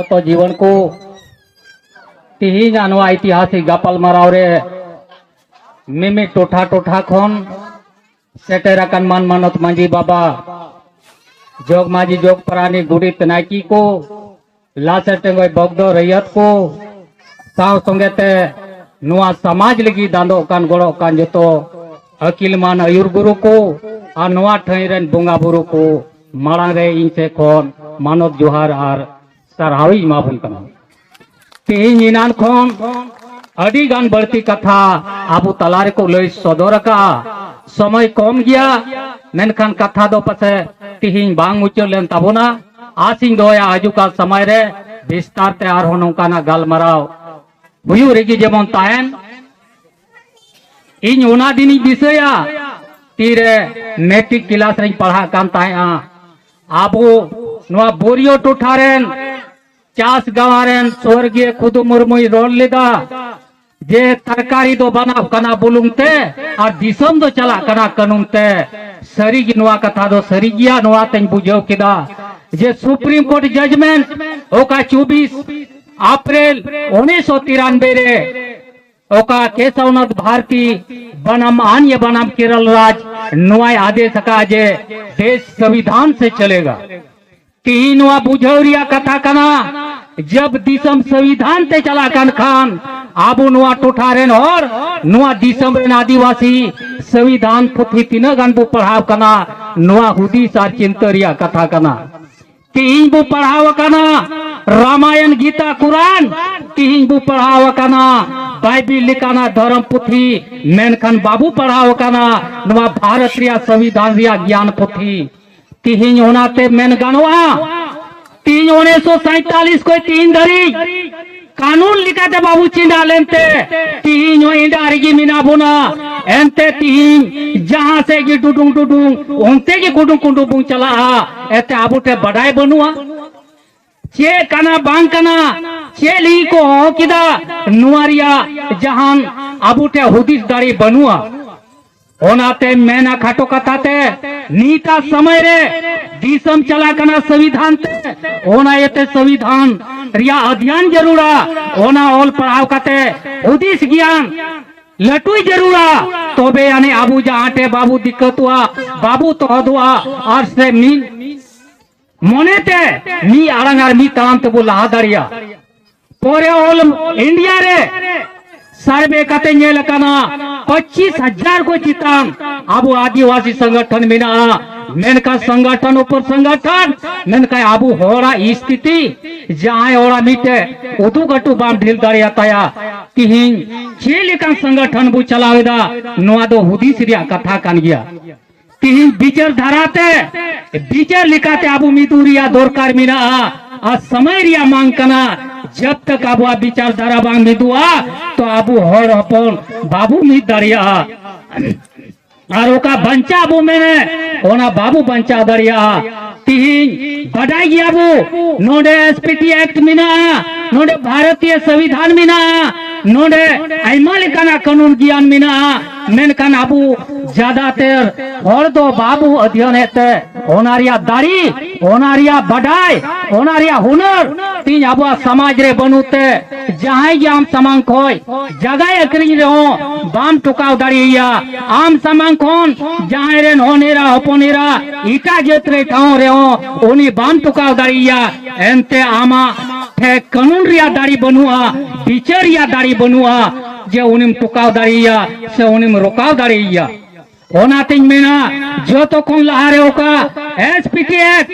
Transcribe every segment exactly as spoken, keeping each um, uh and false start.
ᱡᱚᱛᱚ ᱡᱤᱵᱚᱱ ᱠᱚ ᱛᱮᱦᱮᱧᱟᱜ ᱱᱚᱣᱟ ᱤᱛᱤᱦᱟᱥᱤᱠ ᱜᱟᱯᱟᱞᱢᱟᱨᱟᱣ ᱨᱮ ᱢᱤᱢᱤᱫ ᱴᱚᱴᱷᱟ ᱴᱚᱴᱷᱟ ᱠᱷᱚᱱ ᱥᱮᱴᱮᱨ ᱟᱠᱟᱱ ᱢᱟᱱ ᱢᱟᱱᱚᱛ ᱢᱟᱹᱡᱷᱤ ᱵᱟᱵᱟ, ᱡᱚᱜᱽ ᱢᱟᱹᱡᱷᱤ, ᱡᱚᱜᱽ ᱯᱟᱨᱟᱱᱤᱠ, ᱜᱩᱰᱤᱛ, ᱱᱟᱭᱠᱮ ᱠᱚ, ᱞᱟᱥᱮᱨ ᱴᱮᱸᱜᱚᱭ ᱵᱚᱜᱽᱫᱚ ᱨᱟᱹᱭᱟᱹᱛ ᱠᱚ, ᱥᱟᱶ ᱥᱚᱸᱜᱮ ᱛᱮ ᱱᱚᱣᱟ ᱥᱚᱢᱟᱡᱽ ᱞᱟᱹᱜᱤᱫ ᱫᱟᱸᱫᱚᱜ ᱠᱟᱱ, ᱜᱚᱲᱚᱜ ᱠᱟᱱ ᱡᱚᱛᱚ ᱟᱹᱠᱤᱞ ᱢᱟᱱ ᱟᱹᱭᱩᱨ ᱜᱩᱨᱩ ᱠᱚ ᱟᱨ ᱱᱚᱣᱟ ᱴᱷᱟᱹᱭ ᱨᱮᱱ ᱵᱚᱸᱜᱟ ᱵᱩᱨᱩ ᱠᱚ ᱢᱟᱲᱟᱝ ᱨᱮ ᱤᱧ ᱥᱮᱫ ᱠᱷᱚᱱ ᱢᱟᱱᱚᱛ ᱡᱚᱦᱟᱨ ᱟᱨ ᱥᱟᱨᱦᱟᱣ ᱤᱧ ᱮᱢᱟ ᱵᱚᱱ ᱠᱟᱱᱟ᱾ ᱛᱮᱦᱮᱧ ᱮᱱᱟᱱ ᱠᱷᱚᱱ ᱟᱹᱰᱤ ᱜᱟᱱ ᱵᱟᱹᱲᱛᱤ ᱠᱟᱛᱷᱟ ᱟᱵᱚ ᱛᱟᱞᱟ ᱨᱮᱠᱚ ᱞᱟᱹᱭ ᱥᱚᱫᱚᱨ ᱟᱠᱟᱫᱼᱟ᱾ ᱥᱚᱢᱚᱭ ᱠᱚᱢ ᱜᱮᱭᱟ, ᱢᱮᱱᱠᱷᱟᱱ ᱠᱟᱛᱷᱟ ᱫᱚ ᱯᱟᱥᱮ ᱛᱮᱦᱮᱧ ᱵᱟᱝ ᱢᱩᱪᱟᱹᱫ ᱞᱮᱱ ᱛᱟᱵᱚᱱᱟ᱾ ᱟᱥᱤᱧ ᱫᱚᱦᱚᱭᱟ ᱦᱤᱡᱩᱜ ᱠᱟᱱ ᱥᱚᱢᱚᱭ ᱨᱮ ᱵᱤᱥᱛᱟᱨ ᱛᱮ ᱟᱨᱦᱚᱸ ᱱᱚᱝᱠᱟᱱᱟᱜ ᱜᱟᱞᱢᱟᱨᱟᱣ ᱦᱩᱭᱩᱜ ᱨᱮᱜᱮ ᱡᱮᱢᱚᱱ ᱛᱟᱦᱮᱱ᱾ ᱤᱧ ᱚᱱᱟ ᱫᱤᱱᱤᱧ ᱫᱤᱥᱟᱹᱭᱟ, ᱛᱤᱨᱮ ᱢᱮᱴᱨᱤᱠ ᱠᱞᱟᱥ ᱨᱮᱧ ᱯᱟᱲᱦᱟᱜ ᱠᱟᱱ ᱛᱟᱦᱮᱸᱫᱼᱟ᱾ ᱟᱵᱚ ᱱᱚᱣᱟ ᱵᱳᱨᱤᱭᱳ ᱴᱚᱴᱷᱟ ᱨᱮᱱ ᱪᱟᱥ ᱜᱟᱶ ᱨᱮᱱ ᱥᱚᱨᱜᱤᱭᱟᱹ ᱠᱷᱩᱫᱩ ᱢᱩᱨᱢᱩᱭ ᱨᱚᱲ ᱞᱮᱫᱟ ᱡᱮ ᱛᱟᱨᱠᱟᱨᱤ ᱫᱚ ᱵᱟᱱᱟᱣ ᱠᱟᱱᱟ ᱵᱩᱞᱩᱝ ᱛᱮ ᱟᱨ ᱫᱤᱥᱚᱢ ᱫᱚ ᱪᱟᱞᱟᱜ ᱠᱟᱱᱟ ᱠᱟᱹᱱᱩᱱ ᱛᱮ᱾ ᱥᱟᱹᱨᱤᱜᱮ ᱱᱚᱣᱟ ᱠᱟᱛᱷᱟ ᱫᱚ ᱥᱟᱹᱨᱤ ᱜᱮᱭᱟ᱾ ᱱᱚᱣᱟ ᱛᱮᱧ ᱵᱩᱡᱷᱟᱹᱣ ᱠᱮᱫᱟ ᱡᱮ ᱥᱩᱯᱨᱤᱢ ᱠᱳᱨᱴ ᱡᱟᱡᱽᱢᱮᱱᱴ ᱚᱠᱟ ᱪᱚᱵᱵᱤᱥ ᱮᱯᱨᱤᱞ ᱩᱱᱤᱥᱥᱚ ᱛᱤᱨᱟᱱᱵᱮ ᱨᱮ ᱚᱠᱟ ᱠᱮᱥᱚᱵᱱᱟᱛᱷ ᱵᱷᱟᱨᱛᱤ ᱵᱟᱱᱟᱢ ᱟᱱ ᱭᱟ ᱵᱟᱱᱟᱢ ᱠᱮᱨᱚᱞ ᱨᱟᱡᱽ ᱱᱚᱣᱟᱭ ᱟᱫᱮᱥ ᱟᱠᱟᱫ ᱡᱮ ᱫᱮᱥ ᱥᱚᱝᱵᱤᱫᱷᱟᱱ ᱥᱮ ᱪᱚᱞᱮᱜᱟ᱾ ᱛᱤᱦᱤᱧ ᱱᱚᱣᱟ ᱵᱩᱡᱷᱟᱹᱣ ᱨᱮᱭᱟᱜ ᱠᱟᱛᱷᱟ ᱠᱟᱱᱟ, ᱡᱟᱵ ᱫᱤᱥᱚᱢ ᱥᱚᱝᱵᱤᱫᱷᱟᱱ ᱛᱮ ᱪᱟᱞᱟᱜ ᱠᱟᱱ ᱠᱷᱟᱱ ᱟᱵᱚ ᱱᱚᱣᱟ ᱴᱚᱴᱷᱟ ᱨᱮᱱ ᱦᱚᱲ, ᱱᱚᱣᱟ ᱫᱤᱥᱚᱢ ᱨᱮᱱ ᱟᱹᱫᱤᱵᱟᱹᱥᱤ ᱥᱚᱝᱵᱤᱫᱷᱟᱱ ᱯᱩᱛᱷᱤ ᱛᱤᱱᱟᱹᱜ ᱜᱟᱱ ᱵᱚ ᱯᱟᱲᱦᱟᱣ ᱠᱟᱱᱟ, ᱱᱚᱣᱟ ᱦᱩᱫᱤᱥ ᱟᱨ ᱪᱤᱱᱛᱟᱹ ᱨᱮᱭᱟᱜ ᱠᱟᱛᱷᱟ ᱠᱟᱱᱟ᱾ ᱛᱤᱦᱤᱧ ᱵᱚ ᱯᱟᱲᱦᱟᱣ ᱟᱠᱟᱱᱟ ᱨᱟᱢᱟᱭᱚᱱ, ᱜᱤᱛᱟ, ᱠᱩᱨᱟᱱ, ᱛᱤᱦᱤᱧ ᱵᱚ ᱯᱟᱲᱦᱟᱣ ᱟᱠᱟᱱᱟ ᱵᱟᱭᱵᱤᱞ ᱞᱮᱠᱟᱱᱟᱜ ᱫᱷᱚᱨᱚᱢ ᱯᱩᱛᱷᱤ, ᱢᱮᱱᱠᱷᱟᱱ ᱵᱟᱵᱚ ᱯᱟᱲᱦᱟᱣ ᱟᱠᱟᱱᱟ ᱱᱚᱣᱟ ᱵᱷᱟᱨᱚᱛ ᱨᱮᱭᱟᱜ ᱥᱚᱝᱵᱤᱫᱷᱟᱱ ᱨᱮᱭᱟᱜ ᱜᱮᱭᱟᱱ ᱯᱩᱛᱷᱤ᱾ ᱛᱤᱦᱤᱧ ᱚᱱᱟᱛᱮ ᱢᱮᱱ ᱜᱟᱱᱚᱜᱼᱟ, ᱛᱤᱦᱤᱧ ᱩᱱᱤᱥᱥᱚ ᱥᱟᱭᱛᱟᱞᱤᱥ ᱠᱷᱚᱱ ᱛᱤᱦᱤᱧ ᱫᱷᱟᱹᱨᱤᱡ ᱠᱟᱹᱱᱩᱱ ᱞᱮᱠᱟᱛᱮ ᱵᱟᱵᱚ ᱪᱮᱸᱰᱟ ᱞᱮᱱᱛᱮ ᱛᱤᱦᱤᱧ ᱦᱚᱸ ᱮᱸᱰᱟ ᱨᱮᱜᱮ ᱢᱮᱱᱟᱜ ᱵᱚᱱᱟ᱾ ᱮᱱᱛᱮ ᱛᱤᱦᱤᱧ ᱡᱟᱦᱟᱸ ᱥᱮᱫ ᱜᱮ ᱰᱩᱰᱩᱝ ᱰᱩᱰᱩᱝ, ᱚᱱᱛᱮ ᱜᱮ ᱠᱩᱰᱩᱝ ᱠᱩᱰᱩᱝ ᱵᱚᱱ ᱪᱟᱞᱟᱜᱼᱟ᱾ ᱮᱱᱛᱮ ᱟᱵᱚ ᱴᱷᱮᱱ ᱵᱟᱰᱟᱭ ᱵᱟᱹᱱᱩᱜᱼᱟ᱾ ᱪᱮᱫ ᱠᱟᱱᱟ ᱵᱟᱝ ᱠᱟᱱᱟ, ᱪᱮᱫ ᱞᱟᱹᱜᱤᱫ ᱠᱚ ᱦᱚᱦᱚ ᱠᱮᱫᱟ, ᱱᱚᱣᱟ ᱨᱮᱭᱟᱜ ᱡᱟᱦᱟᱱ ᱟᱵᱚ ᱴᱷᱮᱱ ᱦᱩᱫᱤᱥ ᱫᱟᱲᱮ ᱵᱟᱹᱱᱩᱜᱼᱟ᱾ ᱚᱱᱟᱛᱮ ᱢᱮᱱᱟ ᱠᱷᱟᱴᱚ ᱠᱟᱛᱷᱟ ᱛᱮ, ᱱᱤᱛᱟᱜ ᱥᱚᱢᱚᱭ ᱨᱮ ᱫᱤᱥᱚᱢ ᱪᱟᱞᱟᱜ ᱠᱟᱱᱟ ᱥᱚᱝᱵᱤᱫᱷᱟᱱ ᱛᱮ, ᱚᱱᱟ ᱤᱭᱟᱹᱛᱮ ᱥᱚᱝᱵᱤᱫᱷᱟᱱ ᱨᱮᱭᱟᱜ ᱚᱫᱷᱭᱟᱱ ᱡᱟᱹᱨᱩᱲᱟ, ᱚᱱᱟ ᱚᱞ ᱯᱟᱲᱦᱟᱣ ᱠᱟᱛᱮ ᱦᱩᱫᱤᱥ ᱜᱮᱭᱟᱱ ᱞᱟᱹᱴᱩᱭ ᱡᱟᱹᱨᱩᱲᱟ, ᱛᱚᱵᱮ ᱟᱹᱱᱤᱡ ᱟᱵᱚ ᱡᱟᱦᱟᱸ ᱴᱷᱮᱡ ᱵᱟᱵᱚ ᱫᱤᱠᱠᱟᱹᱛᱚᱜᱼᱟ, ᱵᱟᱵᱚ ᱛᱚᱦᱚᱫᱚᱜᱼᱟ, ᱟᱨ ᱥᱮ ᱢᱤᱫ ᱢᱚᱱᱮᱛᱮ ᱢᱤᱫ ᱟᱲᱟᱝ ᱟᱨ ᱢᱤᱫ ᱛᱟᱲᱟᱢ ᱛᱮᱵᱚ ᱞᱟᱦᱟ ᱫᱟᱲᱮᱭᱟᱜᱼᱟ᱾ ᱯᱚᱨᱮ ᱚᱞ ᱤᱱᱰᱤᱭᱟ ᱨᱮ ᱥᱟᱨᱵᱷᱮ ᱠᱟᱛᱮ ᱧᱮᱞ ᱟᱠᱟᱱᱟ, ᱯᱚᱸᱪᱤᱥ ᱦᱟᱡᱟᱨ ᱠᱷᱚᱱ ᱪᱮᱛᱟᱱ ᱟᱵᱚ ᱟᱹᱫᱤᱵᱟᱹᱥᱤ ᱥᱚᱝᱜᱚᱴᱷᱚᱱ ᱢᱮᱱᱟᱜᱼᱟ᱾ ᱢᱮᱱᱠᱷᱟᱱ ᱥᱚᱝᱜᱚᱴᱷᱚᱱ ᱩᱯᱚᱨ ᱥᱚᱝᱜᱚᱴᱷᱚᱱ, ᱢᱮᱱᱠᱷᱟᱱ ᱟᱵᱚ ᱦᱚᱲᱟᱜ ᱥᱛᱷᱤᱛᱤ, ᱡᱟᱦᱟᱸᱭ ᱦᱚᱲᱟᱜ ᱢᱤᱫᱴᱮᱡ ᱩᱫᱩᱜ ᱟᱹᱴᱩ ᱵᱟᱢ ᱰᱷᱤᱞ ᱫᱟᱲᱮᱭᱟᱛᱟᱭᱟ, ᱛᱤᱦᱤᱧ ᱪᱮᱫ ᱞᱮᱠᱟᱱ ᱥᱚᱝᱜᱚᱴᱷᱚᱱ ᱵᱚ ᱪᱟᱞᱟᱣ ᱮᱫᱟ, ᱱᱚᱣᱟ ᱫᱚ ᱦᱩᱫᱤᱥ ᱨᱮᱭᱟᱜ ᱠᱟᱛᱷᱟ ᱠᱟᱱ ᱜᱮᱭᱟ᱾ ᱛᱤᱦᱤᱧ ᱵᱤᱪᱟᱹᱨ ᱫᱷᱟᱨᱟᱛᱮ, ᱵᱤᱪᱟᱹᱨ ᱞᱮᱠᱟᱛᱮ ᱟᱵᱚ ᱢᱤᱫᱩᱜ ᱨᱮᱭᱟᱜ ᱫᱚᱨᱠᱟᱨ ᱢᱮᱱᱟᱜᱼᱟ᱾ ᱟᱨ ᱥᱚᱢᱚᱭ ᱨᱮᱭᱟᱜ ᱢᱟᱝ ᱠᱟᱱᱟ᱾ ᱡᱟᱵ ᱛᱟᱠ ᱟᱵᱚᱣᱟᱜ ᱵᱤᱪᱟᱨ ᱫᱷᱟᱨᱟ ᱵᱟᱝ ᱢᱤᱫᱩᱜᱼᱟ, ᱛᱚ ᱟᱵᱚ ᱦᱚᱲ ᱦᱚᱯᱚᱱ ᱵᱟᱵᱚ ᱢᱤᱫ ᱫᱟᱲᱮᱭᱟᱜᱼᱟ᱾ ᱟᱨ ᱚᱠᱟ ᱵᱟᱧᱪᱟᱣ ᱵᱚ ᱢᱮᱱᱮ, ᱚᱱᱟ ᱵᱟᱵᱚ ᱵᱟᱧᱪᱟᱣ ᱫᱟᱲᱮᱭᱟᱜᱼᱟ᱾ ᱛᱤᱦᱤᱧ ᱵᱟᱰᱟᱭ ᱜᱮᱭᱟᱵᱚ, ᱱᱚᱰᱮ ᱮᱥ ᱯᱤ ᱴᱤ ᱮᱠᱴ ᱢᱮᱱᱟᱜᱼᱟ, ᱱᱚᱰᱮ ᱵᱷᱟᱨᱚᱛᱤᱭᱚ ᱥᱚᱝᱵᱤᱫᱷᱟᱱ ᱢᱮᱱᱟᱜᱼᱟ, ᱱᱚᱰᱮ ᱟᱭᱢᱟ ᱞᱮᱠᱟᱱᱟᱜ ᱠᱟᱹᱱᱩᱱ ᱜᱮᱭᱟᱱ ᱢᱮᱱᱟᱜᱼᱟ, ᱢᱮᱱᱠᱷᱟᱱ ᱟᱵᱚ ᱡᱟᱫᱟᱛᱮᱨ ᱦᱚᱲ ᱫᱚ ᱵᱟᱵᱚ ᱚᱫᱷᱭᱚᱱᱮᱫ ᱛᱮ, ᱚᱱᱟ ᱨᱮᱭᱟᱜ ᱫᱟᱲᱮ, ᱚᱱᱟ ᱨᱮᱭᱟᱜ ᱵᱟᱰᱟᱭ, ᱚᱱᱟ ᱨᱮᱭᱟᱜ ᱦᱩᱱᱟᱹᱨ ᱛᱤᱦᱤᱧ ᱟᱵᱚᱣᱟᱜ ᱥᱚᱢᱟᱡᱽ ᱨᱮ ᱵᱟᱹᱱᱩᱜ ᱛᱮ, ᱡᱟᱦᱟᱸᱭ ᱜᱮ ᱟᱢ ᱥᱟᱢᱟᱝ ᱠᱷᱚᱡ ᱡᱟᱜᱟᱭ ᱟᱹᱠᱷᱨᱤᱧ ᱨᱮᱦᱚᱸ ᱵᱟᱢ ᱴᱚᱠᱟᱣ ᱫᱟᱲᱮᱭᱟᱭᱟ᱾ ᱟᱢ ᱥᱟᱢᱟᱝ ᱠᱷᱚᱱ ᱡᱟᱦᱟᱸᱭ ᱨᱮᱱ ᱦᱚᱱ ᱮᱨᱟ, ᱦᱚᱯᱚᱱ ᱮᱨᱟ ᱮᱴᱟᱜ ᱡᱟᱹᱛ ᱨᱮ ᱴᱷᱟᱶ ᱨᱮᱦᱚᱸ ᱩᱱᱤ ᱵᱟᱢ ᱴᱚᱠᱟᱣ ᱫᱟᱲᱮᱭᱟᱭᱟ᱾ ᱮᱱᱛᱮ ᱟᱢᱟᱜ ᱴᱷᱮᱱ ᱠᱟᱹᱱᱩᱱ ᱨᱮᱭᱟᱜ ᱫᱟᱲᱮ ᱵᱟᱹᱱᱩᱜᱼᱟ, ᱵᱤᱪᱟᱹᱨ ᱨᱮᱭᱟᱜ ᱫᱟᱲᱮ ᱵᱟᱹᱱᱩᱜᱼᱟ, ᱡᱮ ᱩᱱᱤᱢ ᱴᱚᱠᱟᱣ ᱫᱟᱲᱮᱭᱟᱭᱟ ᱥᱮ ᱩᱱᱤᱢ ᱨᱚᱠᱟᱣ ᱫᱟᱲᱮᱭᱟᱭᱟ᱾ ᱚᱱᱟᱛᱤᱧ ᱢᱮᱱᱟ, ᱡᱚᱛᱚ ᱠᱷᱚᱱ ᱞᱟᱦᱟᱨᱮ ᱚᱠᱟ ᱮᱥ ᱯᱤ ᱴᱤ ᱮᱠᱴ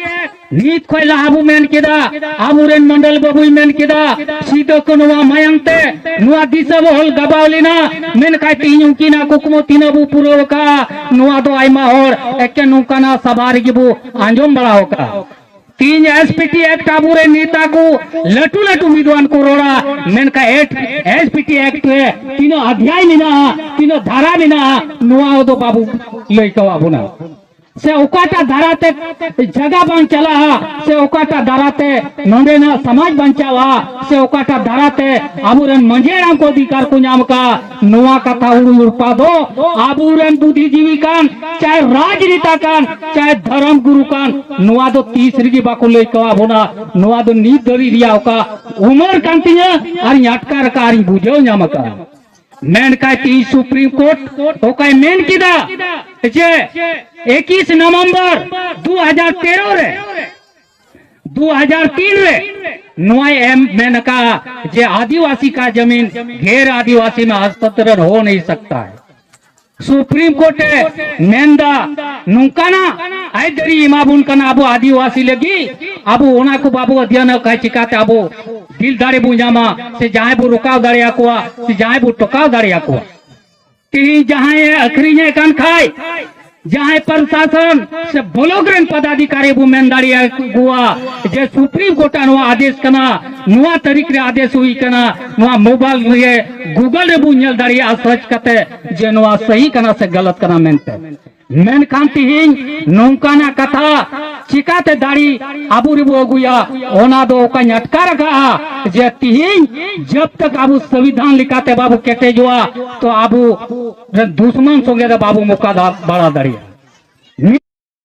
ᱱᱤᱛ ᱠᱷᱚᱱ ᱞᱟᱦᱟ ᱵᱚ ᱢᱮᱱ ᱠᱮᱫᱟ, ᱟᱵᱚᱨᱮᱱ ᱢᱚᱱᱰᱚᱞ ᱵᱟᱹᱵᱩᱭ ᱢᱮᱱ ᱠᱮᱫᱟ, ᱥᱤᱫᱩ ᱠᱟᱹᱱᱩᱣᱟᱜ ᱢᱟᱭᱟᱝ ᱛᱮ ᱱᱚᱣᱟ ᱫᱤᱥᱚᱢ ᱦᱚᱞ ᱜᱟᱵᱟᱣ ᱞᱮᱱᱟ, ᱢᱮᱱᱠᱷᱟᱱ ᱛᱮᱦᱮᱧ ᱩᱱᱠᱤᱱᱟᱜ ᱠᱩᱠᱢᱩ ᱛᱤᱱᱟᱹᱜ ᱵᱚ ᱯᱩᱨᱟᱹᱣ ᱟᱠᱟᱫᱼᱟ, ᱱᱚᱣᱟ ᱫᱚ ᱟᱭᱢᱟ ᱦᱚᱲ ᱮᱠᱮᱱ ᱱᱚᱝᱠᱟᱱᱟᱜ ᱥᱟᱵᱷᱟ ᱨᱮᱜᱮ ᱵᱚ ᱟᱸᱡᱚᱢ ᱵᱟᱲᱟ ᱟᱠᱟᱫᱼᱟ᱾ ᱛᱤᱦᱤᱧ ᱮᱥ ᱯᱤ ᱴᱤ ᱮᱠᱴ ᱟᱵᱚᱨᱮᱱ ᱱᱮᱛᱟ ᱠᱚ ᱞᱟᱹᱴᱩ ᱞᱟᱹᱴᱩ ᱵᱤᱫᱣᱟᱱ ᱠᱚ ᱨᱚᱲᱟ, ᱢᱮᱱᱠᱷᱟᱱ ᱮᱥ ᱯᱤ ᱴᱤ ᱮᱠᱴ ᱨᱮ ᱛᱤᱱᱟᱹᱜ ᱚᱫᱷᱭᱟᱭ ᱢᱮᱱᱟᱜᱼᱟ, ᱛᱤᱱᱟᱹᱜ ᱫᱷᱟᱨᱟ ᱢᱮᱱᱟᱜᱼᱟ, ᱱᱚᱣᱟ ᱫᱚ ᱵᱟᱵᱚ ᱞᱟᱹᱭ ᱠᱟᱣᱟ ᱵᱚᱱᱟ᱾ ᱥᱮ ᱚᱠᱟᱴᱟᱜ ᱫᱟᱨᱟᱛᱮ ᱡᱟᱭᱜᱟ ᱵᱟᱝ ᱪᱟᱞᱟᱜᱼᱟ, ᱥᱮ ᱚᱠᱟᱴᱟᱜ ᱫᱟᱨᱟᱛᱮ ᱱᱚᱰᱮᱱᱟᱜ ᱥᱚᱢᱟᱡᱽ ᱵᱟᱧᱪᱟᱣᱼᱟ, ᱥᱮ ᱚᱠᱟᱴᱟᱜ ᱫᱟᱨᱟᱛᱮ ᱟᱵᱚᱨᱮᱱ ᱢᱟᱹᱡᱷᱤ ᱦᱟᱲᱟᱢ ᱠᱚ ᱚᱫᱷᱤᱠᱟᱨ ᱠᱚ ᱧᱟᱢ ᱟᱠᱟᱫ, ᱱᱚᱣᱟ ᱠᱟᱛᱷᱟ ᱩᱲᱩ ᱩᱲᱯᱟ ᱫᱚ ᱟᱵᱚᱨᱮᱱ ᱵᱩᱫᱷᱤᱡᱤᱵᱤ ᱠᱟᱱ, ᱪᱟᱦᱮ ᱨᱟᱡᱽᱱᱮᱛᱟ ᱠᱟᱱ, ᱪᱟᱦᱮ ᱫᱷᱚᱨᱚᱢ ᱜᱩᱨᱩ ᱠᱟᱱ, ᱱᱚᱣᱟ ᱫᱚ ᱛᱤᱥ ᱨᱮᱜᱮ ᱵᱟᱠᱚ ᱞᱟᱹᱭ ᱠᱟᱣᱟ ᱵᱚᱱᱟ᱾ ᱱᱚᱣᱟ ᱫᱚ ᱱᱤᱛ ᱫᱷᱟᱹᱵᱤᱡ ᱨᱮᱭᱟᱜ ᱚᱠᱟ ᱩᱢᱟᱹᱨ ᱠᱟᱱ ᱛᱤᱧᱟᱹ, ᱟᱨᱤᱧ ᱟᱴᱠᱟᱨ ᱟᱠᱟᱫ ᱟᱨᱤᱧ ᱵᱩᱡᱷᱟᱹᱣ ᱧᱟᱢ ᱟᱠᱟᱫ᱾ ᱢᱮᱱᱠᱷᱟᱱ ᱛᱮᱦᱮᱧ ᱥᱩᱯᱨᱤᱢ ᱠᱳᱨᱴ ᱚᱠᱟᱭ ᱢᱮᱱ ᱠᱮᱫᱟ ᱡᱮ ᱮᱠᱤᱥ ᱱᱚᱵᱷᱮᱢᱵᱚᱨ ᱫᱩ ᱦᱟᱡᱟᱨ ᱛᱮᱨᱚ ᱨᱮ, ᱫᱩ ᱦᱟᱡᱟᱨ ᱛᱤᱱ ᱨᱮ ᱱᱚᱣᱟᱭ ᱮᱢ ᱢᱮᱱ ᱟᱠᱟᱫᱼᱟ ᱡᱮ ᱟᱹᱫᱤᱵᱟᱹᱥᱤ ᱠᱟ ᱡᱟᱢᱤᱱ ᱜᱮᱨ ᱟᱹᱫᱤᱵᱟᱹᱥᱤ ᱢᱮ ᱦᱚᱥᱛᱟᱱᱛᱚᱨ ᱦᱳ ᱱᱟᱦᱤᱸ ᱥᱟᱠᱛᱟ ᱦᱟᱭ᱾ ᱥᱩᱯᱨᱤᱢ ᱠᱳᱨᱴ ᱮ ᱢᱮᱱᱫᱟ, ᱱᱚᱝᱠᱟᱱᱟᱜ ᱟᱹᱭᱫᱟᱹᱨᱤ ᱮᱢᱟᱵᱚᱱ ᱠᱟᱱᱟ ᱟᱵᱚ ᱟᱹᱫᱤᱵᱟᱹᱥᱤ ᱞᱟᱹᱜᱤᱫ, ᱟᱵᱚ ᱚᱱᱟ ᱠᱚ ᱵᱟᱵᱚ ᱟᱫᱷᱭᱟᱱᱚᱜ ᱠᱷᱟᱡ ᱪᱤᱠᱟᱛᱮ ᱟᱵᱚ ᱫᱤᱞ ᱫᱟᱲᱮ ᱵᱚ ᱧᱟᱢᱟ, ᱥᱮ ᱡᱟᱦᱟᱸᱭ ᱵᱚ ᱨᱚᱠᱟᱣ ᱫᱟᱲᱮᱭᱟᱠᱚᱣᱟ, ᱥᱮ ᱡᱟᱦᱟᱸᱭ ᱵᱚ ᱴᱚᱠᱟᱣ ᱫᱟᱲᱮᱭᱟᱠᱚᱣᱟ? ᱛᱮᱦᱮᱧ ᱡᱟᱦᱟᱸᱭ ᱮ ᱟᱹᱠᱷᱨᱤᱧᱮᱫ ᱠᱟᱱ ᱠᱷᱟᱡ, ᱡᱟᱦᱟᱸᱭ ᱯᱨᱚᱥᱟᱥᱚᱱ ᱥᱮ ᱵᱞᱚᱠ ᱨᱮᱱ ᱯᱚᱫᱟᱫᱷᱤᱠᱟᱨᱤ ᱵᱚ ᱢᱮᱱ ᱫᱟᱲᱮᱭᱟᱠᱚᱣᱟ ᱡᱮ ᱥᱩᱯᱨᱤᱢ ᱠᱳᱨᱴ ᱟᱜ ᱱᱚᱣᱟ ᱟᱫᱮᱥ ᱠᱟᱱᱟ, ᱱᱚᱣᱟ ᱛᱟᱹᱨᱤᱠᱷ ᱨᱮ ᱟᱫᱮᱥ ᱦᱩᱭ ᱠᱟᱱᱟ, ᱱᱚᱣᱟ ᱢᱳᱵᱟᱭᱤᱞ ᱨᱮ, ᱜᱩᱜᱚᱞ ᱨᱮᱵᱚ ᱧᱮᱞ ᱫᱟᱲᱮᱭᱟᱜᱼᱟ ᱥᱟᱨᱪ ᱠᱟᱛᱮ ᱡᱮ ᱱᱚᱣᱟ ᱥᱟᱹᱦᱤ ᱠᱟᱱᱟ ᱥᱮ ᱜᱟᱞᱟᱛ ᱠᱟᱱᱟ ᱢᱮᱱᱛᱮ᱾ ᱢᱮᱱᱠᱷᱟᱱ ᱛᱤᱦᱤᱧ ᱱᱚᱝᱠᱟᱱᱟᱜ ᱠᱟᱛᱷᱟ ᱪᱤᱠᱟᱛᱮ ᱫᱟᱲᱮ ᱟᱵᱚ ᱨᱮᱵᱚ ᱟᱹᱜᱩᱭᱟ? ᱚᱱᱟ ᱫᱚ ᱚᱠᱟᱧ ᱟᱴᱠᱟᱨ ᱟᱠᱟᱫᱼᱟ ᱡᱮ ᱛᱤᱦᱤᱧ ᱡᱟᱵ ᱛᱟᱠ ᱟᱵᱚ ᱥᱚᱝᱵᱤᱫᱷᱟᱱ ᱞᱮᱠᱟᱛᱮ ᱵᱟᱵᱚ ᱠᱮᱴᱮᱡᱚᱜᱼᱟ, ᱛᱚ ᱟᱵᱚ ᱨᱮᱱ ᱫᱩᱥᱢᱚᱱ ᱥᱚᱸᱜᱮ ᱫᱚ ᱵᱟᱵᱚ ᱢᱚᱠᱟᱵᱟᱞᱟ ᱫᱟᱲᱮᱭᱟᱜᱼᱟ᱾